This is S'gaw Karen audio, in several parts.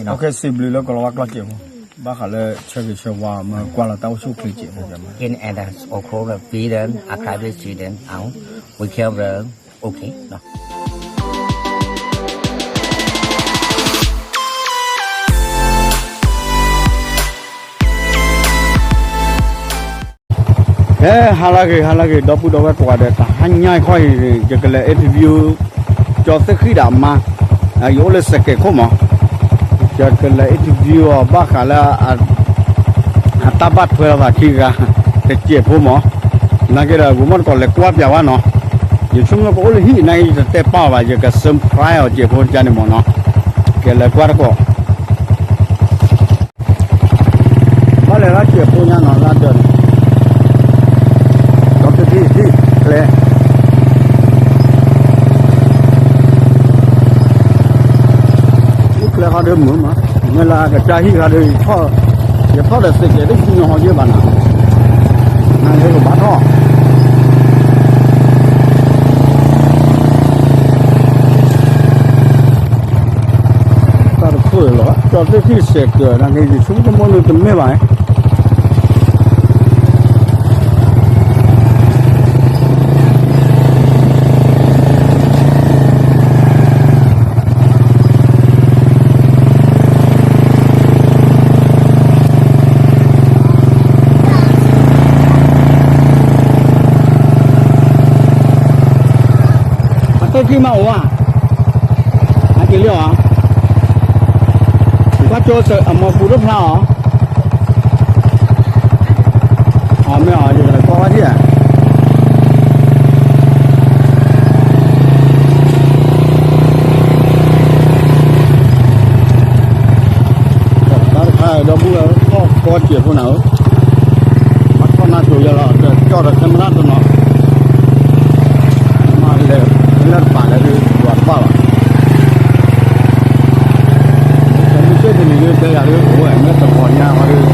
စံးဘျုးလၢကလီၤဝါကျီၢ်စဲးဖိ, ဘၣ်ဃးလၢဆၢဂ့ၤဆၢဝါမ့ၢ်ကွၢ်လီၤတၢ်အိၣ်ဆူၣ်အိၣ်ချ့စဲးဖိ, ကဲန့ၣ် အဲၣ်ဒိးအိၣ်ခိးဒီး ပံဒၢၣ် အခါဒုးစံးဒၢၣ် အဝ် ဝံခဲဘျၢၣ် အိၣ်ခ့နီၤ. ကဲ ဟါလၢအဂ့ၤ ဟါလၢအဂ့ၤ ဒီပုၢ်ဒီဝဲၢ်ကိးဂၤဒဲး တဟါညါအံၤခီအံၤန့ၣ် ယကလဲၤ interview ကၠီသ့ၣ်ဃံၣ်ဒီးအမါ, ယအိၣ်လၢစဲးကဲးခိၣ်မး, ယကလဲၤ interview အီၤ ဘၣ်ဃးလၢ အတၢ်ဘၣ်ထွဲလိာ်သးခံဂၤ တစဲးဖိမး, နာ်က့ဒီး ဂိၤမီၣ်တကိးလဲၤကွၢ်ပၠးဝဲနီၤ, ယဆိကမိၣ်ကအိၣ်လၢဟံၣ်နာ်က့ ယတတဲပာ်အီၤဘၣ် ယက surprise အီၤစဲးဖိတကါန့ၣ်မးနီၤ, ကလဲၤကွၢ်တကိး ဘၣ်လဲၤလၢစဲးဖိညါနီၤ လၢဒၢးန့ၣ်, ဒီးကသံၣ်သံၣ်ကျဲ ကျဲဃီဒုးမုာ်မး, မ့ၢ်လၢကစၢ်ဟံၣ်ဃီဒုး ယထီၣ်ဒီးစဲးကဲးတဟံၣ်ညီဟီယဲၢ်ဘၣ်နီၤ, နာ်က့ကဘၣ်ထီၣ် တၢ်တခိၣ်လီၤ ကၠီသ့ၣ်ဃံၣ်စဲးကဲး နာ်က့ ယဆိကမိၣ်န့ၣ်တမ့ၢ်ဘၣ် အသ့ၣ်ခံမးအိၣ်ဧါ, အက့ၤလံဧါ, ကွၢ်ကၠိအမိၢ်ပူၤတဖျါဧါ, အမ့ၢ်အီၤ ယကလဲၤကွၢ်ဝဲဒၣ်ဧါ တၢ်တခါဒီပုၢ်ဝဲၢ် ထီၣ်ကီစဲးဖိနၤဧၢ, ဘၣ်ထီၣ်နၢ်စိၤယဲလီၤ ကၠီဒီး camera တနီၤ, မ့ၢ်လဲၤလၢတပာ်လဲၣ်ဒုး ယွၤတဘၣ်ဘၣ်, မုၢ်စ့ၣ်တနံၤဒုး တဲယၤဒုး အိၣ်ဝဲမ့ၢ်တကီၢ်ညါဃီဒုး,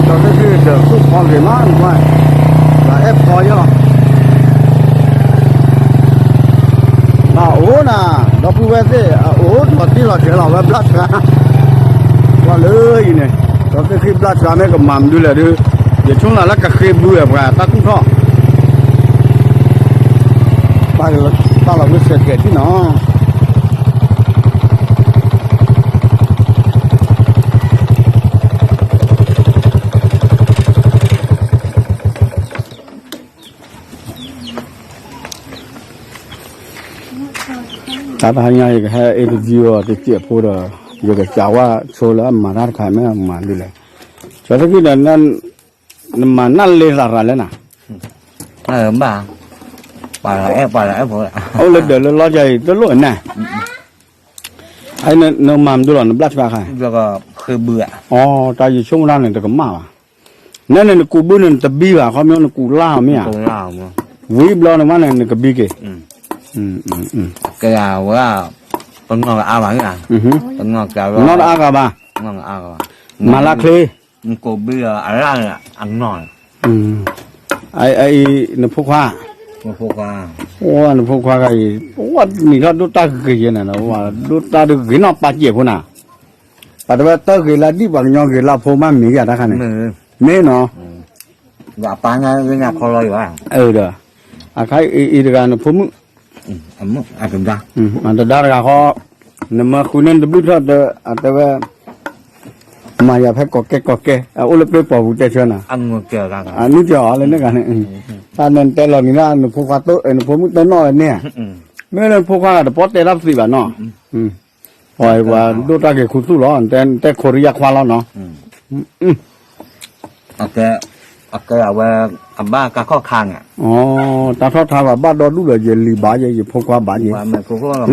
ကၠီသ့ၣ်ဃံၣ်ဒီးသူၣ်ဖီဂ့ၤမး ကွၢ်, ယွၤအဲၣ်ဖီယဲလီၤ ဘၣ်အိၣ်နၤ, ဒီပုၢ်ဝဲၢ်သ့ၣ် အအိၣ်ဒီးတံၢ်လီၤစဲးလီၤ ဝဲဘျၣ်ဆှါ, ကွၢ်လၢအံၤန့ၣ်, ကၠီသ့ၣ်ဃံၣ်ဘျၣ်ဆှါမ့ၢ်ကမၤမနုၤလဲၣ်ဒုး, ယဆိကမိၣ်လၢကဃ့ဘုဧါ ပှၤတၢ်ကူၣ်ထီၣ်, ပာ်လီၤဝဲစဲးကဲးထံၣ်နီၤ တၢ်တဟါညါ ယကဟဲ interview အီၤတစဲးဖိဒီး ယကစံးဝဲဆိလၢအမၤတၢ်တခါ မ့ၢ်မၤဒ်လဲၣ်, ကၠီသ့ၣ်ဃံၣ်ဒီး နမၤနၢ်လ့သးရၤလဲၣ်နၤ, ဘၣ်, ပှၤအဲၣ်ပှၤအဲၣ်ဖိ, အိၣ်လၢဒၢးလၢလီၢ်ယၤအံၤ တလိၣ်နၤ နမၤမနုၤလီၤ နဘျၣ်ဆှါခါ, အိ တၢ်ယဆိကမိၣ်တၢ်န့ၣ် တကမၣ်ဘၣ်, နဲန့ၣ်နကူးဘုန့ၣ် နတဘံဘၣ် ခီပညီနကူးလၢ်အီၤမ့ၢ်ဧါ, ဝံၤဘျီန့ၣ်မးန့ၣ် နကဘံက့ၤ, ကဲဝဲ, ပနီၢ်ကအါဘၣ်, ပနီၢ်တအါဂၤဘၣ်, မၤလၢချ့, နကူးဘုအလၢ်အနီၢ်, အအံၤ နဖိခွါ, နဖိခွါဂၤအံၤ ပဝဲနံၤထီၣ်ဒိၣ်တၢ်ဂ့ၤဂ့ၤန့ၣ်ဒီး ဒိၣ်တၢ်ဂ့ၤနီၢ်ပာ်စဲးဖိနၤ, ပှၤတဝဲတၢ်ဂ့ၤလၢဒ်ပှၤကညီဂ့ၤလၢဖိမးမ့ၢ်ဂ့ၤတၢ်ခါန့ၣ်, မ့ၢ်နီၤ, ဒီး အခါအံၤတဂၤနဖိမုၣ်, အတဒါတဂၤဃီ, နမၢဃုန့ၣ်တဘျုးထီၣ် အတဲဝဲ မၤယၤဖဲကီၢ်ကဲကီၢ်ကဲ အအိၣ်လၢပ့ပီၤပူၤတဲဆၢနၤ, အနုကၢၤအီၤလၢန့ၣ်ဂၤန့ၣ်, တၢ်န့ၣ်တဲလီၤနံၤလၢ နဖိခွါ နဖိမုၣ်တနီၣ်ဝဲန့ၣ်ဧါ, မ့ၢ်လၢနဖိခွါဂၤတပီၢ်တဲတၢ်ပသံးဘၣ်နီၤ, ပှၤဒိၣ်တၢ်ဂ့ၤခူသူၣ်လီၤ, နတဲခိရံယါခွါလီၤနီၤ, အကဲဝဲ, အဘၣ်ကါခီၣ်ခါန့ၣ်, တၢ်ထီၣ်ထါပှၤဘၣ်ဒီဒူၣ်ဒီး ယလံၤဘၣ်ယဲ ယဖိခွါဘၣ်ယဲ,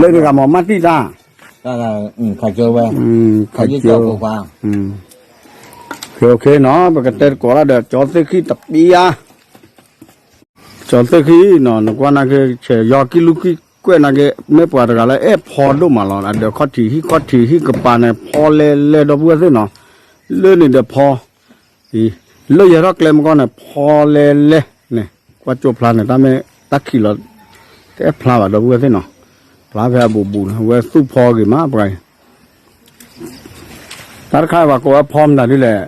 လၢတဂၤမ့ၢ်မၢ်တံၢ်တၢ်, ခးကၠိဝဲ, နီၤ ပကတဲတကိးလၢဒီး ကၠီသ့ၣ်ဃံၣ်တပျါ ကၠီသ့ၣ်ဃံၣ်နီၤ နကွၢ်နာ်က့ ဆဲးယီၤကံၢ်လူကံၢ်ကွဲးနာ်က့ မ့ၢ်ပှၤတဂၤလၢအဲၣ်ဖီဒိၣ်မးလီၤ. ဒီးခီၣ်ထံးဟံၣ်ခီၣ်ထံးဟံၣ်ကပၤန့ၣ် ဖီလဲၣ်လဲၣ်ဒီပုၢ်ဝဲၢ်သ့ၣ်နီၤ, လၢန့ၣ်ဒီးဖီ, လၢယဲၤထီၣ်ကျဲမကီၢ်န့ၣ် ဖီလဲၣ်လဲၣ်န့ၣ် ကွၢ်ကၠိဖျါန့ၣ် တၢ်မ့ၢ်တၢ်ခံးလီၤ, တအဲၣ်ဖျါဘၣ်ဒီပုၢ်ဝဲၢ်သ့ၣ်နီၤ, ဖျါဖဲအဘူးဘူးန့ၣ် ဝဲသူၣ်ဖီဂ့ၤမးပှၤအံၤ တၢ်တခါပှၤကိးဝဲဖီမနုၤဒ်လဲၣ်,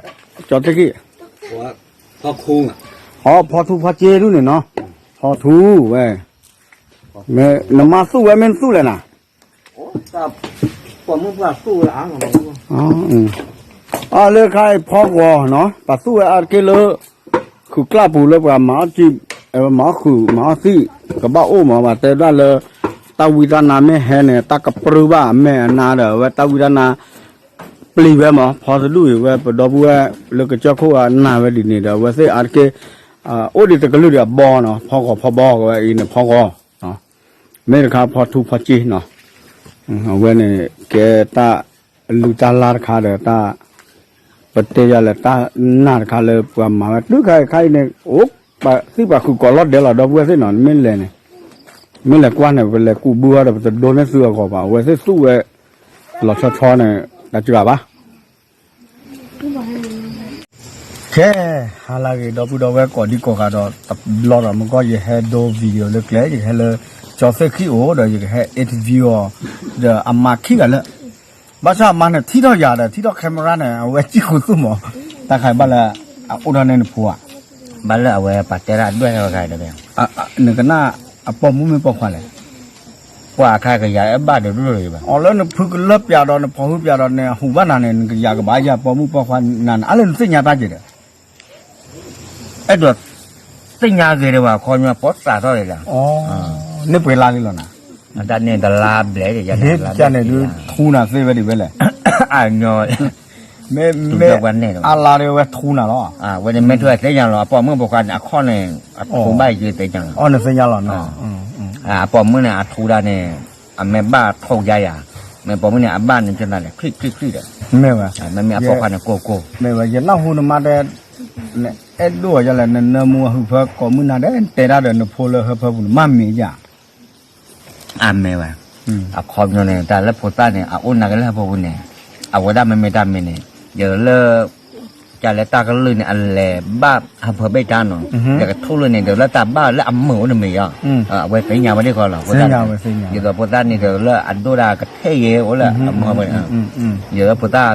ကၠီသ့ၣ်ခံ, အဖီထူဖီစ့ဒ်န့ၣ်နီၤ, ဖီထူဝဲ, နမါသူၣ်ဝဲမ့ၢ်နသူၣ်လဲၣ်နၤ, အလၢခါအံၤဖီဂီၤနီၤ ပှၤသူၣ်ဝဲအါတက့ၢ်လၢ ခုးကျၢ်ပူၤလၢပှၤမၤအီၣ်စံၣ်, မၤအီၣ်ခုးမၤအီၣ်သံၣ် ကဘၣ်အိၣ်မး ပှၤတဲဒၣ်လၢ တၢ်ဝံတၢ်နါမ့ၢ်ဟဲန့ၣ် တၢ်ကပြုၢ်ဘၣ်အမဲာ်အနါဒီး အဝဲတၢ်ဝံတၢ်နါ ပျံၤဝဲမး ဖီတဒူၣ်အံၤ ဝဲပဒီပုၢ်ဝဲၢ်လၢကစၢၢ်ခိၣ်အနၢ်ဝဲဒ်န့ၣ်ဒီး အဝဲသ့ၣ်အါတက့ၢ် အိၣ်ဒံးတကလုာ်ဒီးအဘီနီၤ ဖီဂီၤဖီဘီဝဲအံၤန့ၣ် ဖီဂီၤ မ့ၢ်တခါဖီထူဖီစ့နီၤ, အဝဲန့ၣ် ကဲတၢ်လုၢ်တၢ်လၢ်တခါဒီးတၢ် ပတဲယၤလဲၣ် တၢ်နာ်တခါလၢပှၤမၤဝဲ တုၤခါအံၤခါအံၤန့ၣ် အိၣ် ပှၤသံၣ်ပှၤဃုာ်ကိးလီၤဒဲးလီၤ ဒီပုၢ်ဝဲၢ်သ့ၣ်နီၤ မ့ၢ်လဲၤန့ၣ် မ့ၢ်လဲၤကွၢ်န့ၣ် ပလဲၤကူးဘုအီၤဒီး ပတဒိးန့ၢ်သုအဂီၢ်ဘၣ် အဝဲသ့ၣ်သူၣ်ဝဲ လီၤဆီဆီန့ၣ် တၢ်စှၤဘၣ် ခဲ ဟါလၢအဂ့ၤ ဒီပုၢ်ဒီဝဲၢ်ကိးဒံကိးဂၤဒီး တဘျီဒီး မ့ၢ်ကီၢ်ယဟဲဒိ video လၢကျဲ ယကဟဲလၢ ကၠီသ့ၣ်ခံအိၣ်ဒီး ယကဟဲ interview အီၤ ဒီးအမါခံဂၤလၢ ဘၣ်ဆၣ်အမါန့ၣ် ထံၣ်ထီၣ်ယၤဒီး ထံၣ်ထီၣ် camera န့ၣ် အဝဲစံၣ်ဃုာ်သူၣ်မး တၢ်ခါဘၣ်လၢ အအိၣ်ဒီးန့ၣ်နဖိဧါ ဘၣ်လၢအဝဲပာ်တဲဒၣ်ဒွဲၣ်ဝဲဂၤဒီး နကနၣ် အပိာ်မုၣ်မ့ၢ်ပိာ်ခွါလဲၣ် ပှၤအခါကယၤအဘၣ်ဒီးဒိၣ်ဒိၣ်ဘၣ် အီၤလၢနဖုကလၢပၠးဒီး နဖီၣ်ဟုပၠးဒီး နဟူးဘၣ်နၤန့ၣ် နကယၤကဘၣ်ယၤပိာ်မုၣ်ပိာ်ခွါနၤန့ၣ် အါလၢနသ့ၣ်ညါတၢ်က့ၤဒီး အဲၣ်ဒိး သ့ၣ်ညါဂ့ၤဒံးဘၣ် ခီညီပိာ်သးထီၣ်ဒံးလီၤ န့ၢ်ပှဲၤလါလံလီၤနၤ အတၢ်န့ၣ်တလါဘျဲၣ် ဟ့ၣ်ကန့ၣ်ဒုး ထူနၤသ့ဝဲဒံးဝဲလဲၣ် အညီ မ့ၢ် မ့ၢ် အလါဒ်ဝဲထူနၤလီၤ ဝဲန့ၣ်မ့ၢ်ထွဲသ့ၣ်ညါလီၤ အပိာ်မုၣ်ပိာ်ခွါန့ၣ် အခီၣ်န့ၣ် အထူဘၣ်ယသ့ၣ်ညါလီၤ အီၤနသ့ၣ်ညါလီၤ အပိာ်မုၣ်န့ၣ် အထူဒၣ်န့ၣ် အမ့ၢ်ဘၣ်ထီၣ်ယါယါ မ့ၢ်ပိာ်မုၣ်န့ၣ် အဘၣ်န့ၣ်ကနၤလဲၣ် ချံၣ်ချံၣ်ချံၣ်ဒီး မ့ၢ်ဝဲ မ့မ့ၢ်အပိာ်ခွါန့ၣ်ကိၢ်ကိၢ် မ့ၢ်ဝဲ ယနၢ်ဟူနမါတဲ နအဲၣ်ဒိၣ်အီၤယလဲၣ် နနၢမူအဟုးဖၢကိးမုၢ်နၤဒီး တဲတၢ်ဒီးနဖိလၢဟၢဖၢပူၤန့ၣ် မ့မ့ၢ်ယါ အမ့ၢ်ဝဲ အခီပညီန့ၣ် တၢ်လၢဖိသၣ်န့ၣ် အအိၣ်နာ်က့လၢဟၢဖၢပူၤန့ၣ် အဝဲဒၣ်မ့မ့ၢ်တၢ်မ့ၢ်န့ၣ် ယလၢ ကလၢတၢ်ကလုၢ်န့ၣ် အလဲၤဘၣ်ဟၢဖၢဘ့ၣ်တၢ်နီၤ ယကထူၣ်လၢန့ၣ် ဒီးလၢတၢ်ဘၣ်လၢအမုာ်အိၣ်န့ၣ်မ့ၢ်ယီၤ အဝဲသ့ၣ်ညါဝဲဒ်ဃီလီၤ ဒ်သိးဖိသၣ်န့ၣ်ဒီးလၢအဒိၣ်ဒၣ်ကထဲယဲအိၣ်လၢအမုာ်ဝဲန့ၣ် ယဖိသၣ်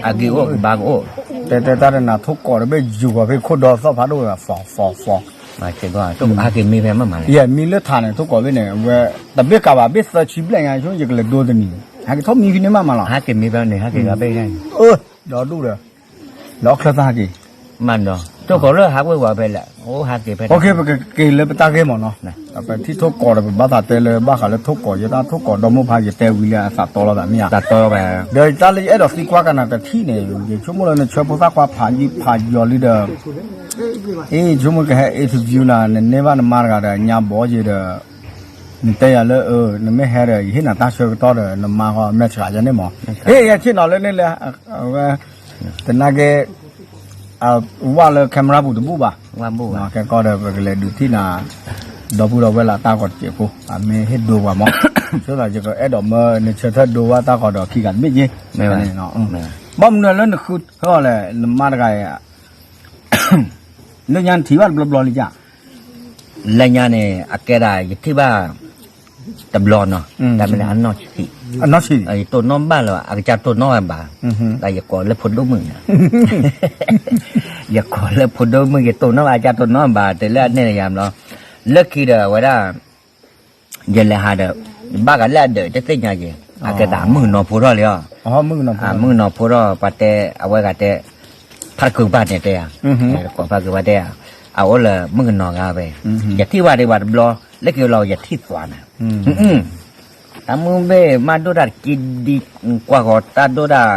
အဂ့ၤအိၣ်ကဘါကအိၣ် တဲတဲတၢ်တနၤထိၣ်ကိးတဘ့ၣ်ယူၤဂီၤဖဲခိၣ်ဒီသီၣ်ဖးဒိၣ်ဝဲ ဖီဖီဖီ ဟဲက့ၤမံဖဲမ့ၢ်မးလဲၣ် ယဲမံလၢထးန့ၣ် ထိၣ်ကိးဘ့ၣ်န့ၣ် ဝဲ တဘ့ၣ်ကးဘၣ် ဘ့ၣ်သၢဆံဘျဲၣ်ညါ ဆိယကလဲၤဒိတနံၤ ဟဲက့ၤထီၣ်မံဖဲန့ၣ်မးမးလီၤ ဟဲက့ၤမံဖဲန့ၣ် ဟဲက့ၤဂၤဘ့ၣ် ဒီဒူၣ်ဒီး လီၤချၢသးဟဲက့ၤ မးနီၤ ထိၣ်ကိးလၢဟးဝ့ၤဝဲဖဲလဲၣ် အိၣ်ဟဲက့ၤဖဲ ပကက့ၤလၢပတၢ်ဂ့ၢ်မးနီၤ ပထံၣ်ထိၣ်ကိးဒီး ပဘၣ်သးတဲလၢဘၣ်ဃးလၢထိၣ်ကိး ယတၢ်ထိၣ်ကိးဒီမိၢ်ဖး ယတဲဝံၤလၢအသးတီလီၤသးမ့ၢ်ဧါ ဒီးတၢ်လၢယအဲၣ်ဒိးသံကွၢ်ကနၤတထံၣ်န့ၣ် ယဆိကမိၣ်လၢနဆၢဖိသၣ်ခွါဖးယံာ်ဖးယီၤလံဒီး အ့ ယဆိကမိၣ်ကဟဲ interview နၤ နန့ၢ်ဘၣ်နမါတဂၤဒီး ညါဘီယံၤဒီး နတဲယၤလၢ နမ့ၢ်ဟဲဒီး ယဟ့ၣ်နၤတၢ်ဆၢကတီၢ်ဒီး နမါဃီမဲာ်ဆှးယၤန့ၣ်မး ဟ့ၣ်ယဲဆ့ၣ်နီၤလၢန့ၣ်လဲၣ် အဝဲ တနာ်က့ အဝၣ်လၢ camera ပူၤတဘူၣ်ဘၣ် ကဲကီဒီး ပကလဲၤဒုးထံၣ်နၤ ဒီပုၢ်ဒီဝဲၢ်လၢတၢ်ဂီၤတစဲးဖိ အမ့ၢ်ဟ့ၣ်ဒိပှၤမး ဆိသးယကအဲၣ်ဒိးမၢနဆၢထၢၣ်ဒိဝဲတၢ်ဂီၤဒီးခံဂၤတဘ့ၣ်က့ ဘၣ်မနုၤလၢနဃုထၢအီၤလဲၣ် နမါတဂၤအံၤ လၢညါနထံၣ်ဘၣ်တဘျီဘျီလံဧါ လၢညါန့ၣ် အကဲဒၣ်ယထံၣ်ဘၣ် တဘျီနီၤ တၢ်မ့ၢ်လၢအနီၢ်ဆံး အနီၢ်ဆံး ယတိၢ်နီၣ်ဘၣ်လၢၤဘၣ် အကစၢ်တိၢ်နီၣ်ဝဲဘၣ် တၢ်ယကိးလၢဖိဒိၣ်မုၣ်န့ၣ် ယကိးလၢဖိဒိၣ်မုၣ် ယတိၢ်နီၣ်ဘၣ်အကစၢ်တိၢ်နီၣ်ဘၣ် တဲလၢအနဲၣ်ယၤဘျီ လၢခံဒီးအဝဲဒၣ် ယလဲၤဟးဒီး ဘၣ်ဂၤလၢအဒၢးတသ့ၣ်ညါက့ၤ အကဲသးမုၣ်ကနီၤဖိထီၣ်လံအီၤ မုၣ်ကနီၤဖိထီၣ် ပှၤတဲ အဝဲဂၤတဲ ဖးကုာ်ဘၣ်န့ၣ်တဲယၤ ကိးဖးကုာ်ဘၣ်တဲယၤ အအိၣ်လၢမုၣ်ကနီၤဂၤဝဲ ယထံၣ်ဘၣ်ဒံးဘၣ်တဘျီ လၢခံလီၤယထံၣ်သွါနၤ တၢ်မုၢ်ဘ့ၣ်မးဒိၣ်တၢ်တကံဒံ ကွၢ်ဃီၤတၢ်ဒိၣ်တၢ်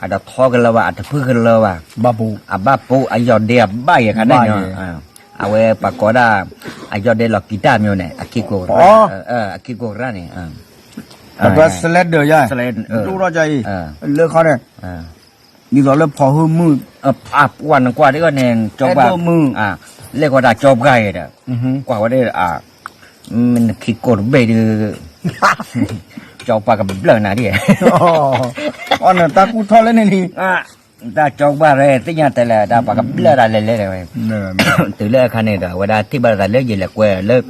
အတထီကလၢဘၣ် အတဖုကလၢဘၣ် အဘၣ်ပိာ် အယီၢ်ဒ့အဘၣ်ယဲခါန့ၣ် အဝဲပှၤကိးဒၣ် အယီၢ်ဒ့လီၤကံတၢ်မ့ၢ်န့ၣ် အခံကိး အခံကိးကရၢန့ၣ် ပှၤ slender ယါ ဒိၣ်ထီၣ်ယါအံၤ လၢခီန့ၣ် ဒ်သိးလၢဖီဟုမုၢ် အပှၢ်နကွၢ်ဒ်အီၤန့ၣ် ကၠီပှၢ် လဲၤကွၢ်တၢ်ကၠီပှၢ်ယဲဒီး ကွၢ်ဝဲဒၣ် နခံကိးတဘ့ၣ်ဒုး ကၠီပှၢ်ကဘျၢၣ်နၤဒ် အီၤနတၢ်ကူၣ်ထီၣ်လၢန့ၣ်လံ တၢ်ကၠီပှၢ်ရဲသ့ၣ်ညါတဲလဲၣ် တၢ်ပှၤကဘျၢၣ်တၢ်လဲၤလဲၤဝဲ တုၤလၢအခါန့ၣ်ဒီး အဝဲဒၣ်ထံၣ်ဘၣ်သးလၢယလဲၤကွဲလၢ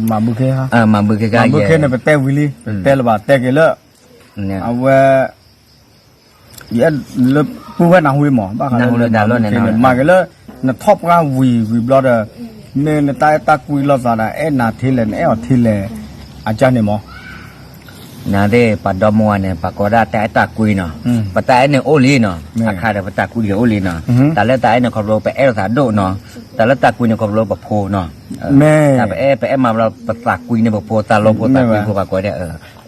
မၤဘုခ့ မၤဘုခ့ခါ မၤဘုခ့န့ၣ် ပတဲဝံၤလံ ပတဲလၢၤဘၣ် တဲက့ၤလၢ အဝဲ ယအဲၣ်လၢပုၢ်ဝဲၢ်နၢ်ဟူမး ဘၣ်ဃးလၢနမၤမူန့ၣ် မၤက့ၤလၢ နထီၣ်ပှၢ်ဝံၤဝံၤဘျီဒီး မ့ၢ်နတၢ်အဲၣ်တၢ်ကွံလိာ်သးဒီး အဲၣ်နၤထဲလဲၣ် နအဲၣ်အီၤထဲလဲၣ် အကၢ်န့ၣ်မး နသ့ၣ်ပှၤဒီမါဝၤန့ၣ် ပှၤကိးဒၣ်တၢ်အဲၣ်တၢ်ကွံနီၤ, ပတၢ်အဲၣ်န့ၣ်အိၣ်လံနီၤ, အခါဒီးပတၢ်ကွံက့ၤအိၣ်လံနီၤ, တၢ်လၢတၢ်အဲၣ်န့ၣ်ခီဖျိပအဲၣ်လိာ်သးဒိၣ်နီၤ, တၢ်လၢတၢ်ကွံန့ၣ်ခီဖျိပဖိနီၤ, တၢ်ပအဲၣ်ပအဲၣ်မးဘျီ ပသးကွံန့ၣ်ပဖိ သးလီဖိသးကွံဖိပှၤကိးဒၣ်,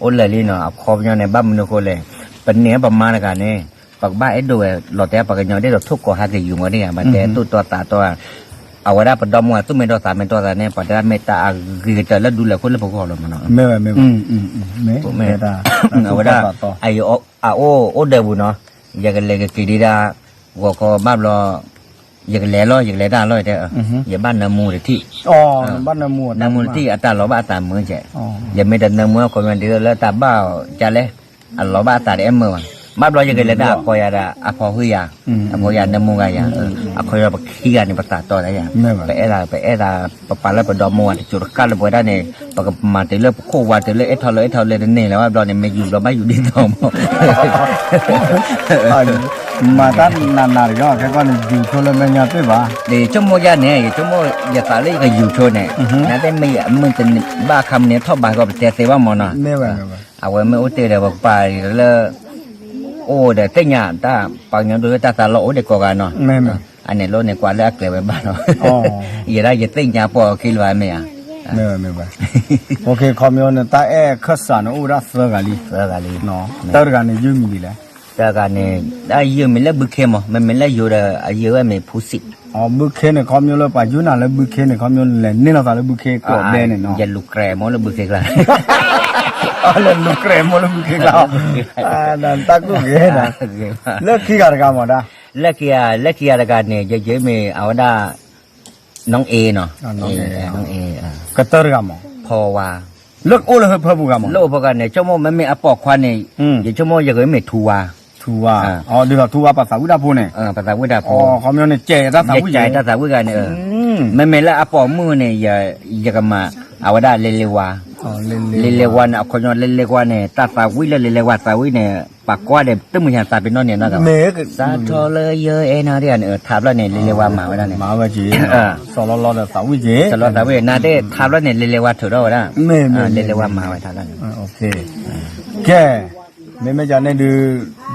အိၣ်လၢာ်လံနီၤ, အခီပညီန့ၣ် ဘၣ်မနုၤအဃိလဲၣ်, ပန့ၢ်ပမါတဂၤန့ၣ် ပကဘၣ်အဲၣ်ဒိးဝဲလီၤတဲာ်ပှၤကညီဒ်သိးထိၣ်ကိးဟဲက့ၤယူၤမီၤဒ်ဂၤ ဘၣ်တဲတိၢ်တီသးတီ အဝဲဒၣ်ပဒီမါဝၤသူၣ်မ့ၢ်ဒီးသးမ့ၢ်ဒီးသးန့ၣ် ပှၤတဲဒၣ်မ့ၢ်တၢ်အဂ့ၤကတၢၢ်လၢဒူလဲၤခိၣ်လၢပဂီၢ်လီၤမးနီၤ. မ့ၢ်ဝဲ မ့ၢ်ဝဲ အဝဲဒၣ် အအိၣ်အိၣ်ဒၢးပူၤနီၤ, ယကလဲၤကက့ၤဒံးဒၣ် ဂီၤခီဘၣ်ဘျီ ယကလဲၤလီၤ ယကလဲၤတၢ်လီၤတဲ, ယဘၣ်နၢမူတထံၣ်, နၢမူတထံၣ် အတၢ်လီၤဘၣ်အသးမုာ်ကဲ, ယမ့ၢ်တနၢမူအခီပညီဒ်လၢတၢ်ဘၣ်အီၤကလဲၣ်, အလီၤဘၣ်အသးတအဲၣ်မုာ်ဘၣ်, ဘၣ်ဘျီယကလဲၤတၢ်အကီယၤဒီး အဖီဟုယၤ, အဖီယၤနၢမူဂၤယၤ, အခီပညီပခံဂၤန့ၣ် ပသးတီတၢ်ယၤ, ပအဲၣ်ဒၣ် ပအဲၣ်ဒၣ် ပပာ်လၢပဒီမါဝၤတစိၤတကးလၢပဝဲဒၣ်န့ၣ် ပကမၤတုၤလၢပခိၣ်ဝါတုၤလၢအဲၣ်ထီၣ်လၢအဲၣ်ထီၣ်လၢတန့ၢ်လၢၤဘၣ်ဘျီန့ၣ် မ့ၢ်ယူၤဘျီဘၣ်ယူၤဒ်သိးမး မၤတၢ်နးနးတဂ့ၤ ခဲကီၢ်န့ၣ် ယူၤဆိလၢမဲာ်ညါသ့ၣ်ဘၣ်, ယဆိကမိၣ်ယၤန့ၣ် ယဆိကမိၣ်ယသးလၢယကယူၤဆိန့ၣ်, နသ့ၣ်မ့ၢ်ယမုၢ်တနံၤဘၣ်အခါမ့ၢ်န့ၣ် ထီၣ်ဘးကီပတဲသ့ဘၣ်မးနီၤ, အဝဲမ့ၢ်အိၣ်တ့ၢ်ဒီးပကပၤလၢ အိၣ်ဒီးသ့ၣ်ညါတၢ်ပှၤကညီဒိၣ်လၢတၢ်သးလီၢ်အိၣ်ဒံးကိးဂၤနီၤ, အန့ၣ်လီၤန့ၣ်ကွၢ်လၢအကျဲဝဲဘၣ်လီၤ, ယဲဒၣ်ယသ့ၣ်ညါပိာ်အခံလၢၤဘၣ်မ့ၢ်ဧါ, မ့ၢ်ဝဲမ့ၢ်ဝဲ, ခီပညီန့ၣ် တၢ်အဲၣ်ခၢၣ်စးန့ၣ်အိၣ်ဝဲဒၣ်သၢဂၤလံ, သၢဂၤလံ, တၢ်တဂၤန့ၣ် ယုၢ်မံၤဒ်လဲၣ်, တၢ်တဂၤန့ၣ် တၢ်ယုၢ်မံၤလၢဘုခ့မး မ့မ့ၢ်လၢယိၤဒီး အယုၢ်ဝဲမ့ၢ်ဖူစံး, ဘုခ့န့ၣ် ခီပညီလၢပှၤယုၢ်နၤလၢဘုခ့န့ၣ် ခီပညီလဲၤန့ၢ်လိာ်သးလၢဘုခ့ကိးဘဲန့ၣ်နီၤ, ယလူၤကြဲးမ့ၢ်လၢဘုခ့ကျါ လဲၤလူၤကြဲးမ့ၢ်လၢဘုခ့ကျါ, တၢ်ကူၣ်က့ၤ, လၢခံဂၤတဂၤမးဒၣ်, လၢခံဂၤ လၢခံဂၤတဂၤန့ၣ် ယယုၢ်မံၤအဝဲဒၣ် နီၢ်အ့နီၤ, နီၢ်အ့, ကတၢၢ်တဂၤမး, ဖီဝါ, လၢအိၣ်လၢဟၢဖၢပူၤဂၤမး, လၢအိၣ်ဖၢဂၤန့ၣ် ဆိကမိၣ်မ့မ့ၢ်အပိာ်ခွါန့ၣ်, ယဆိကမိၣ်ယဂ့ၤမ့ၢ်ထူဝါ, ထူဝါ, ဒ်သိးထူဝါပှၤသးဝံၣ်တၢ်ဖိန့ၣ်, ပှၤသးဝံၣ်တၢ်ဖိ, ခီပညီန့ၣ် ကဲတၢ်သးဝံၣ်က့ၤ, တၢ်သးဝံၣ်ဂၤန့ၣ်, မ့မ့ၢ်လၢအပိာ်မုၣ်န့ၣ် ယကမၤ အဝဲဒၣ်လ့လ့ဝါ, လ့လ့ဝါန့ၣ် အခီပညီလ့လ့ဝါန့ၣ် တၢ်သးဝံၣ်လၢလ့လ့ဝါသးဝံၣ်န့ၣ် ပှၤကွၢ်ဒီးတမုၢ်ယၤသးပ့ၤနီၣ်န့ၣ်နီၤ, စးထီၣ်လၢယဲအဲၣ်နၤဒ်န့ၣ် ထးဖျၢၣ်န့ၣ် လ့လ့ဝါမၤဝဲဒၣ်န့ၣ်, စီၤလီလီဒီးသးဝံၣ်က့ၤ, စီၤလီသးဝံၣ် နၤသ့ၣ်ထးဖျၢၣ်န့ၣ် လ့လ့ဝါထုးထီၣ်ဝဲဒၣ်, လ့လ့ဝါမၤဝဲထးဖျၢၣ်န့ၣ်, ကဲ, မ့မ့ၢ်ကန့ၣ်ဒုး,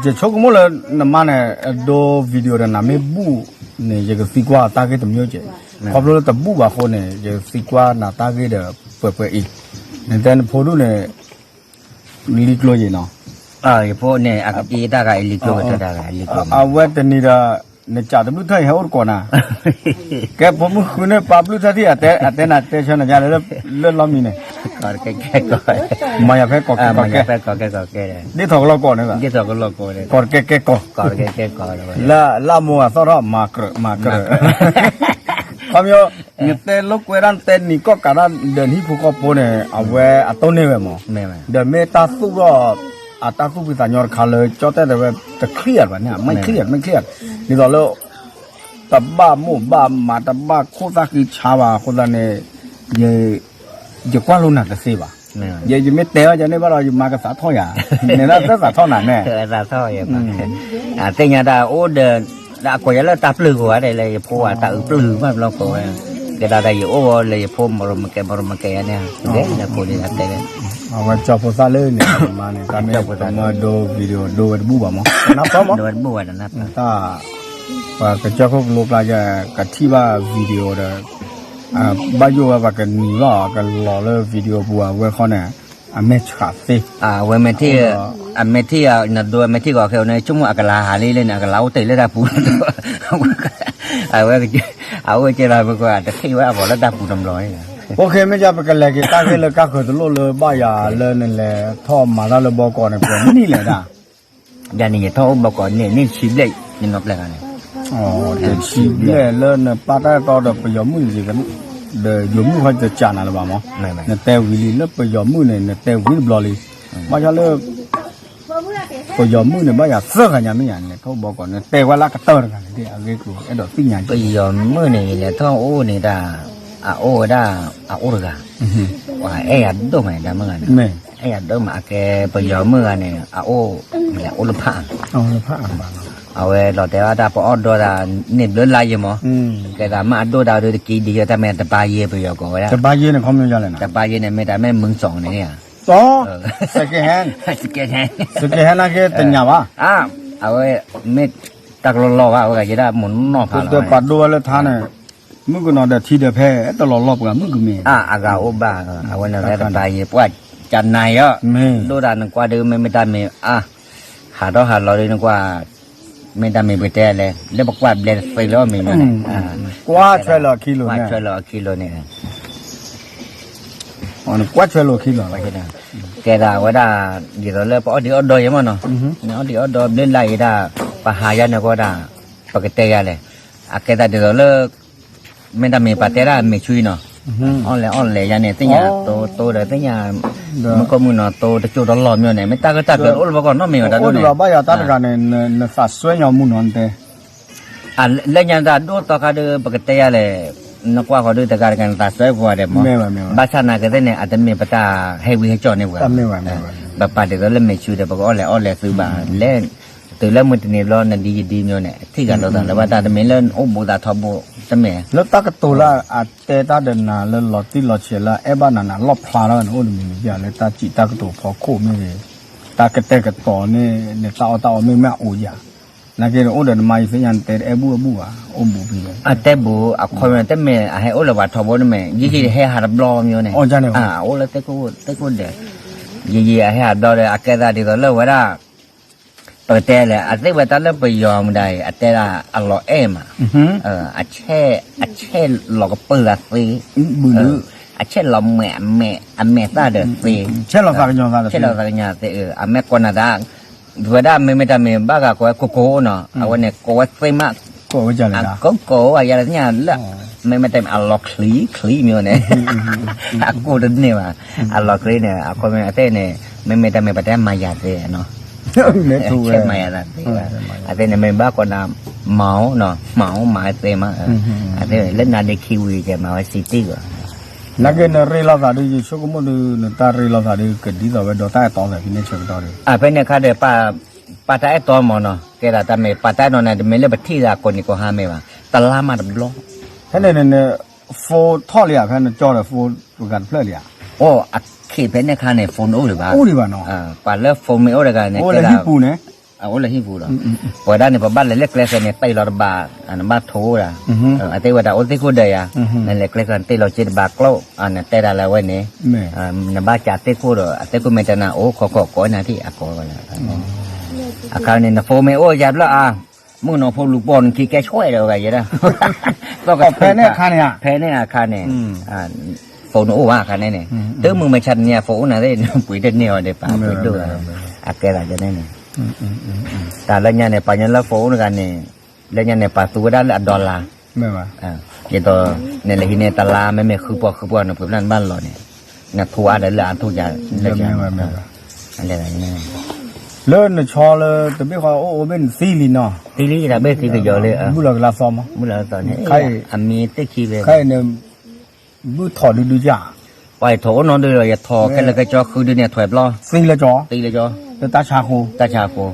ယဆိကမိၣ်လၢနမါန့ၣ် အဒိ video ဒီးနၤမ့ၢ်ဘူၣ်န့ၣ် ယကသံကွၢ်တၢ်ဂ့ၢ်တမံၤကဲ, ခီဖျိလၢတဘူၣ်ဘၣ်အဃိန့ၣ် ယသံကွၢ်နၤတၢ်ဂ့ၢ်ဒီးပှဲၤပှဲၤအံၤ, နတဲနဖိဒူၣ်န့ၣ် လံကျိယ့ၤနီၤ, ယဖိန့ၣ် အကတံတၢ်ဂၤအံၤလံကျိဝဲတၢ်ဂၤအံၤလံကျိ, အဝဲတနံၤဒီး နကးတဘျုးထၢၣ်အံၤဟဲအိၣ်တကိးနၤ, ကဲဖိမုၣ်ဃုန့ၢ်ပာ်ဘျုးထၢၣ်ထံၣ် အတဲနၤတဲဆၢနၤယါလၢလီၢ်မံၤန့ၣ်, မၤယၤဖဲကီၢ်ကဲကီၢ်ကဲ, ဒ်သိးကလီၤကိးန့ၣ်, ကိးတကဲကဲကီၢ်, လၢအမိၢ်အသီၣ်ထီၣ်မၤကြၢးမၤကြၢး, ခီပညီ နတဲလိာ်ကွဲဒၣ်နတဲနံၤကီၢ်ကးဒၣ်ဒီးနဟံၣ်ဖိဃီဖိန့ၣ် အဝဲအတိၢ်န့ၢ်ဝဲမး, ဒီးမ့ၢ်တၢ်သူၣ်ထီၣ် အတၢ်သူၣ်ဖှံသးညီတခါလၢ ကၠီၣ်တဲၣ်တဲဝဲ တ clear ဘၣ်န့ၣ် မ့ၢ် clear မ့ၢ် clear ဒ်သိးလၢ တဘၣ်မိၣ်ဘၣ်မး တဘၣ်ခိၣ်သၣ်ဃံဆါဘၣ်အဃိသတးန့ၣ် ယကွၢ်လိနၤတသ့ဘၣ်. ယ ယမ့ၢ်တဲဘၣ်ယၤန့ၣ်ဘၣ်ဒီး ယမါကသးထီၣ်ယၤ, န့ၣ်ဒၣ်သၢသးထီၣ်နၤန့ၣ်, သ့ၣ်ညါတၢ်အိၣ်ဒီး အကိးယၤလၢတၢ်ပျုၢ်ကိးဂၤဒဲးလၢ ယဖိအတၢ်အုးပျုၢ်မးဘျီကိးဝဲ, ကဲဒၣ်တၢ်ယအိၣ်ဝဲလၢယဖိမရီမကဲမရီမကဲယၤန့ၣ်, ကဲလၢကိးလံတၢ်တဲဝဲ, အဝဲကၠီဖိသၣ်လၢန့ၣ် မါန့ၣ် တၢ်မ့ၢ်တမၢဒိ video ဒိဝဲတဘူၣ်ဘၣ်မး, နၢ်ပၢၢ်မး, တၢ် ပှၤကစၢၢ်ခိၣ်ကလိကျါယၤ ကထံၣ်ဘၣ် video ဒီး ဘၣ်ယိၣ်ဝဲပှၤကနံၤဘၣ်အီၤ ကလီၤလၢ video ပူၤအဝဲဃီန့ၣ် အမဲာ်ဆှးသ့, အဝဲမ့ၢ်ထံၣ်, အမဲာ်ထံၣ်အနဒိ အမဲာ်ထံၣ်ဂီၤခဲအံၤန့ၣ် ဆိကမိၣ်အကလၤဟးလံလၢန့ၣ် အကလၤအိၣ်တ့ၢ်လၢတၢ်ပူၤ, အဝဲ, အဝဲကဲလီၤမ့ၢ်ကွၢ် တထံၣ်ဝဲအဂီၤလၢတၢ်ပူၤတဘျီ, အိၣ်ခ့ မ့ၢ်ယၤပကလဲၤက့ၤတၢ်ဂ့ၢ်လၢကါဃၢၤတလိၣ်လၢဘၣ်ယၤလၢနလဲၤထီၣ်မၤတၢ်လၢဘီကီးန့ၣ် ပှဲၤနံၣ်လဲၣ်ဒၣ် ယၤန့ၣ်ယထီၣ်အိၣ်ဘီကီးန့ၣ် န့ၢ်ဆံဘျဲၣ်, ယနီၢ်ပျဲၢ်ဂၤန့ၣ်, တဆံဘျဲၣ်လၢနပာ်တၢ်အဲၣ်တီဒီးပယီၤမုၣ်န့ၣ်, ဒီးယိၤမုၣ်ခီတစးနၤလၢၤဘၣ်မး, နတဲဝံၤလံလၢပယီၤမုၣ်န့ၣ် နတဲဝံၤတဘျီလံ, ဘၣ်ဆၣ်လၢ ပယီၤမုၣ်န့ၣ် ဘၣ်ယၤသၢဂၤညါမ့ၢ်ယၤန့ၣ် ထီၣ်ဘီကီးန့ၣ် တဲဝဲလၢကတၢၢ်တဂၤန့ၣ် အဂ့ၢ်ကျိၤအဲၣ်ဒိးသ့ၣ်ညါ, ပယီၤမုၣ်န့ၣ် ယလဲၤထီၣ်အိၣ်န့ၣ်ဒၣ်, အအိၣ်ဝဲဒၣ်, အအိၣ်တဂၤ, ပှၤအဲၣ်ယၤဒိၣ်မးတၢ်မုၣ်ဂၤန့ၣ်, မ့ၢ် ယၤဒိၣ်မးအကဲပယီၤမုၣ်ဂၤန့ၣ် အအိၣ် အိၣ်လၢဖး အဝဲလီၤတဲာ်ဘၣ်တၢ်ပအီၣ်ဒိၣ်တၢ်န့ၢ်ဘျၢလါယဲမး, ကဲသးမ့ၢ်အဒိၣ်တၢ်ဒုးတက့ၤဒ်ယဲတၢ်မ့ၢ်တဘါယဲပယီၤကိးဝဲဒၣ်, တဘါယဲန့ၣ် ခီမီယါလဲၣ်နၤ, တဘါယဲန့ၣ် မ့ၢ်တၢ်မ့ၢ်မုၢ်စီၤန့ၣ်ဧါ, စကဲဟဲ, စကဲဟဲ, စကဲဟဲနာ်က့တညးဘၣ်, အဝဲမ့ၢ်တၢ်ကလီလီဘၣ် အဝဲဂၤယဲဒၣ်မိၢ်နီၢ်ဖးလီၤ, ပှၤဒိၣ်ဝဲလၢထါန့ၣ် မုၣ်ကနီၤဒီးထံဒီးဖဲ အဲၣ်တလီၤလီၢ်ပှၤမုၣ်ကမဲာ်, အဂၤအိၣ်ဘၣ်, အဝဲန့ၣ်လၢတဘါယဲ ပှၤကနၤယီၤ, ဒိၣ်တၢ်နကွၢ်ဒုး မ့မ့ၢ်တၢ်မ့ၢ်အါ, ဟးထီၣ်ဟးလီၤဒုးနကွၢ်, မ့ၢ်တၢ်မ့ၢ်ပကတဲလဲၣ် လၢပကွၢ်ဘျဲတသ့လၢအီၤမ့ၢ်မ့ၢ်န့ၣ်, ကွၢ်ထွဲလီၤအခံလိၤန့ၣ်, ကွၢ်ထွဲလီၤအခံလိၤ, ကဲဒၣ်ဝဲဒၣ်, ဒ်သိးလၢပအီၣ်ဒံးအီၣ်ဒီယဲမးနီၤ, နအီၣ်ဒံးအီၣ်ဒီဘျဲလါယဲဒၣ်, ပဟးယါန့ၣ်ကီဒၣ်, ပကတဲယါလဲၣ်, အကဲသးဒ်သိးလၢ မ့ၢ်တၢ်မ့ၢ်ပှၤတဲဒၣ်မ့ၢ်ဆူအံၤနီၤ, အီၣ်လဲၣ်အီၣ်လဲၣ်ယါန့ၣ် သ့ၣ်ညါတိတိဒီးသ့ၣ်ညါ, မုၢ်ခိၣ်မုၢ်နီၤတိတကၠိတလီၢ်မ့ၢ်န့ၣ် မ့ၢ်တၢ်ဂ့ၢ်တၢ်ကျိၤအိၣ်လၢပဂီၢ်နီတမံၤဘၣ်တၢ်ဒိၣ်န့ၣ်, ဘၣ်ယၤတၢ်တဂၤန့ၣ် နသးစွဲညီမူနီၤတဲ, လၢညါတၢ်ဒိၣ်သီခါဒီး ပကတဲယါလဲၣ်, နကွၢ်ဃီၤဒုးတဂၤတဂၤနသးစွဲပှၤဒဲးမး, ဘၣ်ဆၣ်နာ်က့သ့ၣ်န့ၣ် အတမ့ၢ်ပတၢ်ဟဲဝံဟဲကၠီၣ်န့ၣ်ပှၤ, ပပာ်ဒ်သိးလၢမ့ၢ်ဆူဒီး ပကအီၣ်လဲၣ်အီၣ်လဲၣ်သုဘၣ်လဲၣ်, တုၤလၢမုၢ်တနံၤဘျီ နဒ်ယဒ်မ့ၢ်န့ၣ် ထံၣ်ဂၤလိာ်သးလၢဘၣ်တၢ်တမ့ၢ်လၢအိၣ်ဘူးသးထီဘိတမ့ၢ်, လၢတၢ်ကတိၤလၢအတဲတၢ်ဒီးနၤလၢလီၤတံၢ်လီၤဆဲးလၢအအဲၣ်ဘၣ်နၤန့ၣ် လီၣ်ဖျါထီၣ်န့ၣ် အိၣ်တမံၤမံၤယါလၢတၢ်စံးတၢ်ကတိၤဖီခိၣ်မ့ၢ်ဂ့ၤ, တၢ်ကတဲာ်ကတီၤန့ၣ် နတၢ်အီၣ်တၢ်အီမ့ၢ်မ့ၢ်အအိၣ်ယါ, နာ်က့ဒီးအိၣ်ဒီးနမါယသ့ၣ်ညါနတဲတအဲၣ်ဘူၣ်အဘူၣ်ဘၣ် အိၣ်ဘူးဖဲလဲၣ်, အတဲဘူး အခီပညီတမ့ၢ်အဟဲအိၣ်လၢပှၤထီဘိတမ့ၢ် ယံာ်ယံာ်ဟဲဟးတဘျီမ့ၢ်န့ၣ်, အအိၣ်လၢသ့ၣ်ခိၣ်သ့ၣ်ခိၣ်ဒဲး, ယံာ်ယံာ်အဟဲဟးတဘျီဒီး အကဲသးဒ်သိးလၢဝဲဒၣ် ပကတဲလဲၣ် အသ့ၣ်ဝဲတၢ်လၢပယီၤမတၤအံၤ အတဲဒၣ်အလီၤအဲၣ်မး, အဆဲးလီၤကပၢၢ်သးသ့, အဆဲးလီၤမဲာ်အမဲာ်သၣ်ဒီးသ့, ဆဲးလီၤသးကညီၤသ့, အမဲာ်ကိးနၤသး, ဝဲဒၣ်မ့မ့ၢ်တၢ်မ့ၢ်ဘၣ်ဂၤကိးဝဲကိကိနီၤ အဝဲန့ၣ်ကိးဝဲသ့မး, ကိးဝဲယၤလၢသ့ၣ်ညါလၢ မ့မ့ၢ်တၢ်မ့ၢ်အလီၤချံချံမ့ၢ်န့ၣ်, အကိၢ်တန့ၢ်ဘၣ်, အလီၤချံန့ၣ် အခီပညီအသ့ၣ်န့ၣ် မ့မ့ၢ်တၢ်မ့ၢ်ပတဲမၤယၤသ့နီၤ ဆဲးမၤယၤသးသ့, အသ့ၣ်န့ၣ်မ့ၢ်ဘၣ်ကိးနၤ မၤနီၤ မၤမၤသ့မး, အသ့ၣ်လၢနၤဒ့ခံဝံၤကဲမၤဝဲစံးတံၢ်ဂီၤ, နာ်က့နရ့လိာ်သးဒီး ယဆိကမိၣ်ဒီး နတၢ်ရ့လိာ်သးဒီး ကဒ်သိးဝဲဒီးတၢ်အဲၣ်တီသးဖဲန့ၣ်ဆၢကတီၢ်ဒီး, အဖဲန့ၣ်အခါဒီး ပာ်တၢ်အဲၣ်တီမးနီၤ ကဲသးတၢ်မ့ၢ်ပာ်တၢ်အဲၣ်တီန့ၣ် တမ့ၢ်လၢပထံၣ်သးကိးနံၤကိးဟါမ့ၢ်ဘၣ် တလါမးတဘျီ, ဖဲန့ၣ်န့ၣ် phone ထီၣ်လံဧါ ဖဲနကၠီဒီး phone ပဂၤတဖျၢၣ်လံဧါ, အိၣ်အခ့ဖဲန့ၣ်ခါန့ၣ် phone တအိၣ်လၢၤဘၣ်, အိၣ်ဒံးဘၣ်နီၤ, ပှၤလၢ phone မ့ၢ်အိၣ်တဂၤန့ၣ် အိၣ်လၢဟံၣ်ပူၤန့ၣ်, အိၣ်လၢဟံၣ်ပူၤဒီး, ပဝဲဒၣ်န့ၣ် ပဘၣ်လဲၤလၢကျဲဃၢၤန့ၣ် တ့ၢ်လီၤတဘၣ်, နဘၣ်ထိဒၣ်, အသ့ၣ်ဝဲဒၣ်အိၣ်သ့ၣ်ခိၣ်ဒၢးယၤ, နလဲၤကျဲဃၢၤတ့ၢ်လီၤက့တဘၣ်ကျိၣ်, နတဲဒၣ်လၢအဝဲန့ၣ်, နဘၣ်ကးသ့ၣ်ခိၣ်ဒီး အသ့ၣ်ခိၣ်မ့ၢ်တဲနၤအိၣ်ခိးခိးကိးနၤထံၣ်အကိးဝဲလၢ အခါန့ၣ် န phone မ့ၢ်အိၣ်ယၤဘျီဧါ, မုၣ်ကနီၤဖိလူၤပိာ်နခံကဲဆွဲဒီးဂၤယဲဒၣ်, ဖဲန့ၣ်အခါန့ၣ်, ဖဲန့ၣ်အခါန့ၣ်, phone နအိၣ်ဘၣ်အခါန့ၣ်န့ၣ်, တုၤမုၢ်မဆါတနံၤ phone အိၣ်နၤသ့ၣ် ပှ့ၤတန့ၢ်အီၤဒီးပာ်ပှ့ၤဒိၣ်, အကဲသးကဲန့ၣ်န့ၣ်, တၢ်လၢညါန့ၣ် ပှၤကညီလၢ phone အိၣ်တဂၤန့ၣ်, လၢညါန့ၣ် ပာ်သူဝဲဒၣ်လၢအ dollar ဒ်သိး နလဲၤဟံးန့ၢ်တလါ မ့မ့ၢ်ဃုပီၢ်ဃုပီၢ်န့ၣ် ပှ့ၤဖျါနဘၣ်လီၤန့ၣ်, နထိအါဒီးလၢအထိယၤ, လၢ လၢနဆီလၢတဘ့ၣ်ဃီအိၣ်အိၣ်ဘ့ၣ်နသံလံနီၤ, သံလံတၢ်ဘ့ၣ်သံကယီၤလၢ ဘူၣ်လီၤကလါသီမး, ဘူၣ်လီၤသီန့ၣ်, အမံၤသ့ၣ်ခံဘ့ၣ်, ခါအံၤန့ၣ် ဘုၣ်ထီၣ်ဒုဒုကၢ်, ပှၤယထီၣ်အိၣ်နီတဒုလီၤ ယထီၣ်ခဲလၢာ်ခဲဆ့ဃုဒုန့ၣ် ထွဲးဘျီ, သံလၢကၠီ, သံလၢကၠီ, လၢတၢ်ဆါဃိ, တၢ်ဆါဃိ,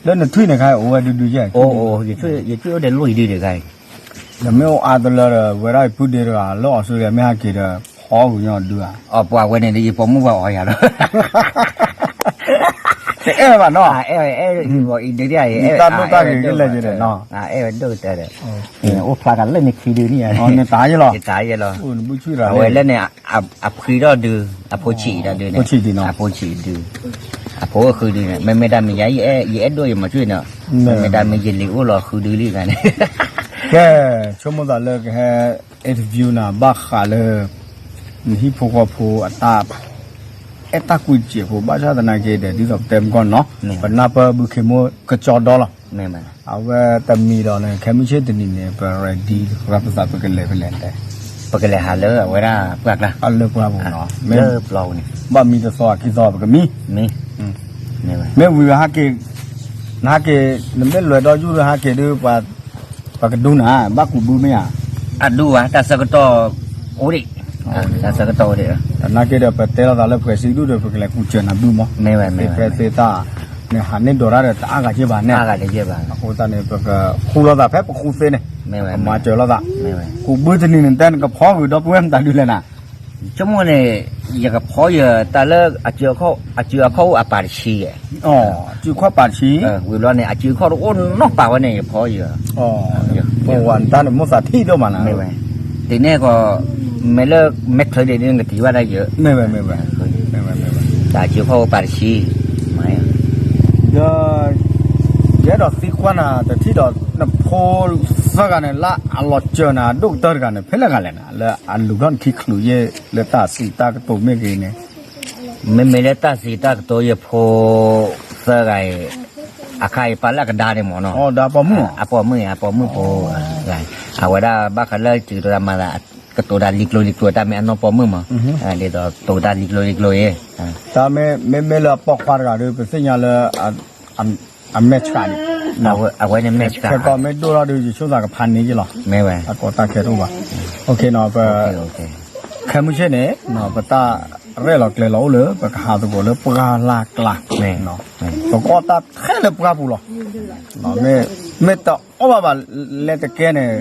လၢနထွံၣ်န့ၣ်ခါအံၤအိၣ်ဝဲဒုဒုကၢ်, အိၣ်အိၣ် ယထွံၣ်အိၣ်ဒဲးလွံၢ်ဒုဒုခါအံၤ, ဒီးမ့ၢ်အိၣ်အါတလၢဒီး ဝဲဒၣ်ယပုၢ်ဒ့တဂၤလၢအီစထြ့လယါမ့ၢ်ဟဲက့ၤဒီး ဖီအီၣ်ဂုာ်ညီဒုဧါ, အပှၤဝဲန့ၣ်ဒီး ယပိာ်မုၣ်ပှၤအီၣ်ယၤဒီး တအဲၣ်ဘၣ်နီၤ, အဲၣ်အဲၣ်အံၤဒုဒုဧါ, တၢ်ဒိၣ်တၢ်ဂ့ၤကလဲၤက့ၤဒီးနီၤ, အဲၣ်ဝဲဒိၣ်ကတၢၢ်ဒီး, အိၣ်ဖျါကလၢနခံဒုန့ၣ်, နတၤယဲလီၤ, ယတၤယဲလီၤ, အဝဲလၢန့ၣ် အဖှံထီၣ်ဒု, အဖိဆံးဒီးဒုန့ၣ်, အဖိဆံးဒု, အဖိဃုဒုန့ၣ် မ့မ့ၢ်တၢ်မံၤယၤ ယအဲၣ်ဒိၣ်ယမၤဆူၣ်န့ၣ်, မ့မ့ၢ်တၢ်မံၤယလံၤအိၣ်လီၤဃုဒုလံဂၤန့ၣ်, ကဲ, ဆိကမိၣ်သးလၢကဟဲ interview နၤဘၣ်ဃးလၢ နဟံၣ်ဖိဃီဖိအတၢ် အဲၣ်တၢ်ကွံာ်စဲးဖိ ဘၣ်ဆၣ်သနာ်က့ဒီး ဒ်သိးပတဲမုၢ်ကီၢ်နီၤ, ပနၢ်ပၢၢ်ဘုခ့မိၢ်ကၠီဒီလီၤ, အဝဲတမံၤဒီးန့ၣ် ခဲမုၢ်ဆ့ၣ်တနံၤန့ၣ် ပ ready ပသးပကလဲၤဖဲလဲၣ်တဲ, ပကလဲၤဟးလၢအဝဲဒၣ်ပှၢ်ကျါ, လၢပှၢ်ပူၤနီၤ, လၢပျီပူၤန့ၣ်, ဘၣ်မံတသီခံသီပကမံ, မ့ၢ်ဝံၤဟဲက့ၤ, နဟဲက့ၤ နမ့ၢ်လဲၤဒီးယူၢ်ဒီးဟဲက့ၤဒီး ပှၤကဒူနၤ ဘၣ်ကူးဘုမ့ၢ်ဧါ, အဒူဝဲ တၢ်ဆၢကတီၢ်အိၣ်ဒံး, တၢ်ဆၢကတီၢ်အိၣ်ဒံး နာ်က့ဒီး ပတဲလိာ်သးလၢ ဖှဲးစံဒူၣ်ဒီး ပကလဲၤကူစၢၤနၤဘုမး, မ့ၢ်ဝဲ မ့ၢ်ဝဲ သ့ဖဲသ့သၣ်န့ၣ် ဟးန့ၢ်ဒိးတၢ်ဒီး တအါဂၤက့ဘၣ်န့ၣ်, အါဂၤတက့ဘၣ်, အဃိသတးန့ၣ် ပကဃူလိာ်သးဖဲပဃူသ့န့ၣ်, မ့ၢ်ဝဲ ပမၤစၢၤလိာ်သး, မ့ၢ်ဝဲ ကူးဘုတနံၤန့ၣ် တဲနကဖီကွံာ်ဒီပုၢ်ဝဲၢ်မတၤဒုလဲၣ်နၤ, ဆိကမိၣ်န့ၣ် ယကဖီယတၢ်လၢ အစုအခီၣ်အိၣ်အပၢ်တဆံယဲၢ်, အစုအခီၣ်ပၢ်တဆံ, ဝံၤဘျီန့ၣ် အစုအခီၣ်တအိၣ်နီတပၢ်ဝဲန့ၣ် ယဖီယ ပဝဲတၢ်န့ၣ် မိၣ်သးထံၣ်ဒိၣ်မးနၤ, မ့ၢ်ဝဲ, တုၤန့ၣ်ကီး မ့ၢ်လၢ မ့ၢ်ချၢဒံးဒ် နကထံၣ်ဘၣ်တၢ်ယၢၤ, မ့ၢ်ဝဲ မ့ၢ်ဝဲ, တၢ်စုအခီၣ်အိၣ်ပၢ်တဆံ, ဒီး ယအဲၣ်ဒိးသံကွၢ်နၤတထံၣ်ဒီး နဖိသၢဂၤန့ၣ် လၢအလီၤစၢၤနၤဒိၣ်ကတၢၢ်တဂၤန့ၣ် ဖဲလဲၣ်ဂၤလဲၣ်နၤ လၢအလူၤထီၣ်နခံချုးယဲၢ် လၢတၢ်စံးတၢ်ကတိၤမ့ၢ်ဂ့ၤန့ၣ်, မ့မ့ၢ်လၢတၢ်စံးတၢ်ကတိၤယဲၢ် ဖိသၢဂၤအံၤ, အခါအံၤပာ်လၢအကဒါန့ၣ်မ့ၢ်နီၤ, အပိာ်မုၣ်, အပိာ်မုၣ်အံၤ အပိာ်မုၣ်ဖိ, အဝဲဒၣ်ဘၣ်ဃးလၢစံးကတိၤတၢ်မၤသး ကတိၤတၢ်လံၤကျိၤလံၤကျိၤ တၢ်မ့ၢ်အနီၢ်ပိာ်မုၣ်မး, ဒ်သိးကတိၤတၢ်လံၤကျိၤလံၤကျိၤအံၤ, တၢ်မ့မ့ၢ်လၢအပိာ်ခွါတဂၤဒီး ပသ့ၣ်ညါလၢ အမဲာ်ဆှးန့ၣ်, အဝဲန့ၣ်မဲာ်ဆှး, ခဲကီးမ့ၢ်ဒိၣ်ထီၣ်ဒီး ယဆိသးကဖးန့ၢ်က့ၤလီၤ, မ့ၢ်ဝဲ, တၢ်ကီတၢ်ခဲတအိၣ်ဘၣ်, ပ ခဲမုၢ်ဆ့ၣ်န့ၣ် ပတၢ်ရဲၣ်လီၤကျဲၤလီၤအိၣ်လၢ ပကဟးသကိးလၢပှၢ်လၢ်ကျါ, ပကအီၣ်တၢ်ထဲလၢပှၢ်ပူၤလီၤ, မ့ၢ်တအီၣ်ဘၣ်ဘၣ်လဲၤတကဲန့ၣ်,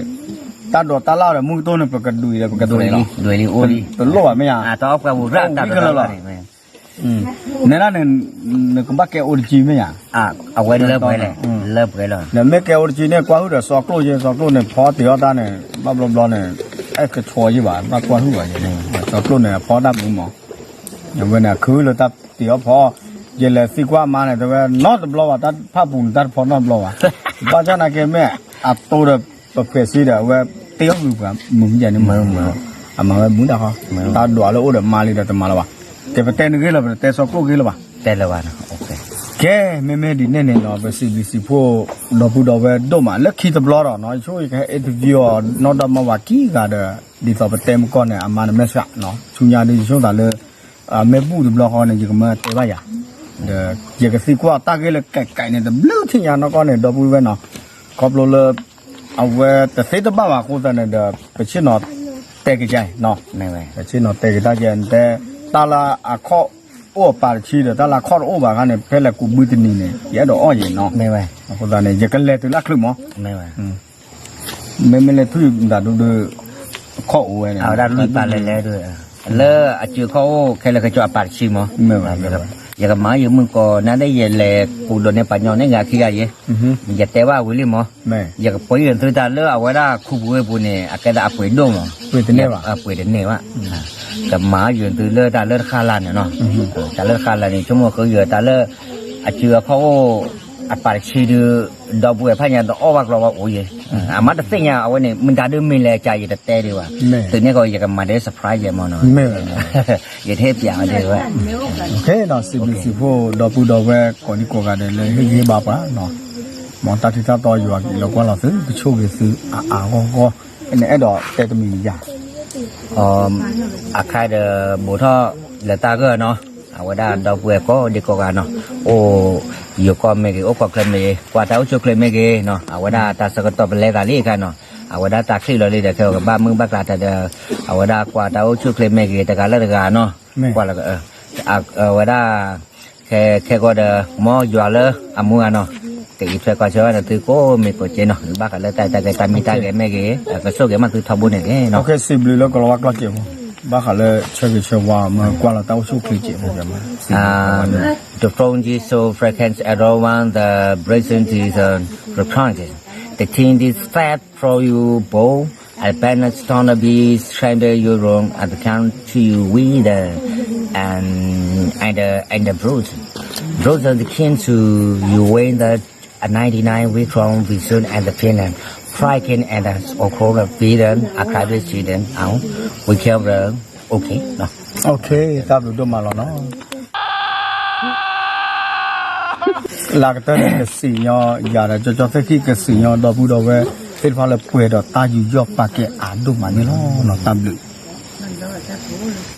တၢ်ဒိးတၢ်လၢ်ဒီးမုၢ်ကတိၢ်န့ၣ် ပကဒွံးဒီး ပကဒွံးလီၤ, တလိၣ်ဘၣ်မ့ၢ်ဧါ, တၢ်အီၣ်ပှၢ်ပူၤရၣ်တၢ်လီၤ, နဲဒၣ်န့ၣ် နကဘၣ်ကဲအိၣ်တကံမ့ၢ်ဧါ, အဝဲလၢပှဲၤလီၤ, လၢပှဲၤလီၤ, နမ့ၢ်ကဲအိၣ်တကံန့ၣ် ကွၢ်ဟုၣ်ဒီးစီၤကျိၣ်ယဲ စီၤကျိၣ်န့ၣ် ဖီတ့ၢ်အီၣ်တၢ်န့ၣ် ဘၣ်ဘျီဘျီန့ၣ် အဲၣ်ကဆီယဲဘၣ် ဘၣ်ကွၢ်ဟုၣ်ဘၣ်ယဲ, စီၤကျိၣ်န့ၣ် အဖီတၢ်ပူၤမး, အဝဲန့ၣ် အခုလၢတၢ်တ့ၢ်အီၣ်ဖီ, ယလဲၤသံကွၢ်မါန့ၣ် တဲဝဲနီတဘျီဘၣ် တၢ်ဖၣ်ပူၤန့ၣ် တၢ်တဖီနီတဘျီဘၣ်, ဘၣ်ဆၣ်နာ်က့မ့ၢ် အတိဒီး ပဖှဲးစံဒီး အဝဲတ့ၢ်အီၣ်ဂုၤပှၤမုာ်မ့ၢ်ယဲန့ၣ်မုာ်, အမၤဝဲမုာ်တၢ်ဃီ, တၢ်ဒွးလၢအိၣ်ဒီးမါလံဒီးတမၤလၢၤဘၣ်, ကဲပတဲနဂ့ၢ်လီၤ ပတတဲစီၤကျိၣ်ဂ့ၢ်လၢၤဘၣ်, တဲလၢၤဘၣ်, ကဲ မ့မ့ၢ်ဒ်န့ၣ်န့ၣ်နီၤ ပစံးဘျုးစံးဖှိၣ် ဒီပုၢ်ဒီဝဲၢ်ဒိၣ်မး လၢခံတဘျီဒီးနီၤ ယဆိယကဟဲ interview အီၤ နီၢ်ဒီမါဝၤခံဂၤဒီး ဒ်သိးပတဲမုၢ်ကီၢ်န့ၣ် အမါန့ၣ်မဲာ်ဆှးနီၤ ဆူညါဒီးယဆိသးလၢ မ့ၢ်ဘူၣ်တဘျီဃီန့ၣ် ယကမၢတဲဘၣ်ယၤ, ဒီးယကသံကွၢ်တၢ်ဂ့ၢ်လၢကဲးကဲးန့ၣ် တဘျုးထံၣ်ညါနီၢ်ကီၢ်န့ၣ် ဒီပုၢ်ဝဲၢ်နီၤ, ခီဖျိလၢ အဝဲတသ့တဘၣ်ဘၣ်အဃိသတးန့ၣ်ဒီး ပဆ့ၣ်နီၤတဲက့ၤကဲနီၤ, ပဆ့ၣ်နီၤတဲက့ၤတၢ်ကဲ နတဲ တၢ်လၢအခီၣ်အိၣ်အပၢ်တဆံဒီး တၢ်လၢအခီၣ်တအိၣ်ဘၣ်အခါန့ၣ် ဖဲလဲၣ်ကူးဘုတနံၤန့ၣ် ယအဲၣ်ဒိးအီၣ်ယဲနီၤ, အဃိသတးန့ၣ် ယကလဲၤတုၤလၢချုးမး မ့မ့ၢ်လၢထွံၣ်မတၤဒုဒု ခီၣ်အိၣ်ဝဲန့ၣ် အဝဲဒၣ်လွံၢ်ပၢ်လဲၤလဲၤဒု လၢအစုခီၣ်အိၣ်ခဲလၢာ်ခဲဆ့အပၢ်တဆံမး, ယကမၤယမုၢ်ကီၢ် နၤဒ်ယလဲၤကူးဒိးန့ၢ်ပှၤညီန့ၢ်ဂၤခံဂၤယဲ, ယတဲဘၣ်ဝံၤလံမး, ယကပှ့ၤယုာ်သုတၢ်လၢအဝဲဒၣ်ခူပူၤဝ့ၢ်ပူၤန့ၣ် အကဲဒၣ်အပှ့ၤဒိၣ်မး, ပှ့ၤတန့ၢ်ဘၣ်, ကမၤယုာ်သုလၢတၢ်လၢတခါလၢ်န့ၣ်နီၤ, တၢ်လၢတခါလၢ်န့ၣ် ဆိကမိၣ်ဃုာ်ယုာ်တၢ်လၢ အစုအခီၣ်အိၣ် အပၢ်တဆံဒု ဒီပုၢ်ဝဲၢ်ဖးညါတအီၣ်ဘၣ်ကျီဘၣ်အိၣ်ယဲ, အမ့ၢ်တသ့ၣ်ညါအဝဲန့ၣ် မတၤဒုမ့ၢ်လဲၤကၢ်ယတတဲဒံးဘၣ်, တုၤန့ၣ်ကီး ယကမၤဒ် surprise ယဲမးနီၤ, ယတဟ့ၣ်ပျးဝဲဒံးဘၣ်, စံးဘျုးစံးဖှိၣ် ဒီပုၢ်ဒီဝဲၢ်ကိးဒံကိးဂၤဒဲးလၢဟ့ၣ်ဂံၢ်ဟ့ၣ်ဘါပှၤနီၤ, မ်တၢ်ထံတၢ်တီယွၤကလီၤကွၢ်လီၤသု ကဆိၣ်ဂ့ၤသုအါအါဂီၢ်ဂီၢ်, နအဲၣ်ဒိးတဲတမံၤမံၤယၤ အခါဒီး ဘူးထီၣ်လၢတၢ်ဂၢၢ်နီၤ, အဝဲဒၣ်ဒီပုၢ်ဝဲၢ်ကိးဒံကိးဂၤနီၤ, အိၣ်ယိၤကီၢ်မ့ၢ်ဂ့ၤ အိၣ်ကီၢ်ချၢမ့ၢ်ဂ့ၤ ကွၢ်တၢ်အိၣ်ဆူၣ်အိၣ်ချ့မ့ၢ်ဂ့ၤနီၤ, အဝဲဒၣ်တၢ်ဆၢကတီၢ်ပလဲသးလံအခါနီၤ, အဝဲဒၣ်တၢ်ချံၣ်လီၤလံဒီး ခဲအံၤကဘၣ်မုာ်ဘၣ်ကျါတၢ်ဒီး အဝဲဒၣ်ကွၢ်တၢ်အိၣ်ဆူၣ်အိၣ်ချ့မ့ၢ်ဂ့ၤ တဂၤလၢတဂၤနီၤ, ကွၢ်လီၤ အဝဲဒၣ် ခဲ ခဲကီးဒီး မ်ယွၤလၢအမူအဂၤနီၤ, ကအံးထွဲကွၢ်ဆၢဘၣ်န့ၣ်သုကိးမံၤကိးက့နီၤ, ဘၣ်ဃးလၢတၢ်အဲၣ်တၢ်ကဲတၢ်မံတၢ်ဂဲၤမ့ၢ်ဂ့ၤ, ကဆိၣ်ဂ့ၤမးသုထီဘိန့ၣ်ဂ့ၤနီၤ, စံးဘျုးလၢကလီၤဝါကျီၢ်စဲးဖိ, ဘၣ်ဃးလၢဆၢဂ့ၤဆၢဝါ မ့ၢ်ကွၢ်လီၤတၢ်အိၣ်ဆူၣ်အိၣ်ချ့စဲးဖိ, The phone is so frequent, everyone, the blessing is, uh, recurrent. The king is fat for you, boy. I bet not gonna be stranger you wrong. I come to you with the, and, and, uh, and the bruise. Bruise the king to you win the, uh, ninety-nine week from vision and the feeling. Fry king and the okra feeling. I try to see them out. We can, uh, okay, no. Okay, တၢ်ဘျုးဒိၣ်မးလီၤနီၤ. လၢကတၢၢ်န့ၣ် ကစံၣ်ညီယၤဒီး ကၠီကၠီသ့ၣ်ခံ ကစံၣ်ညီဒီပုၢ်ဒီဝဲၢ် သ့ၣ်တဖၣ်လၢပှဲၤဒီးတၢ်ယူးယီၣ်ပာ်ကဲအါဒိၣ်မးန့ၣ်လီၤ. တၢ်ဘျုး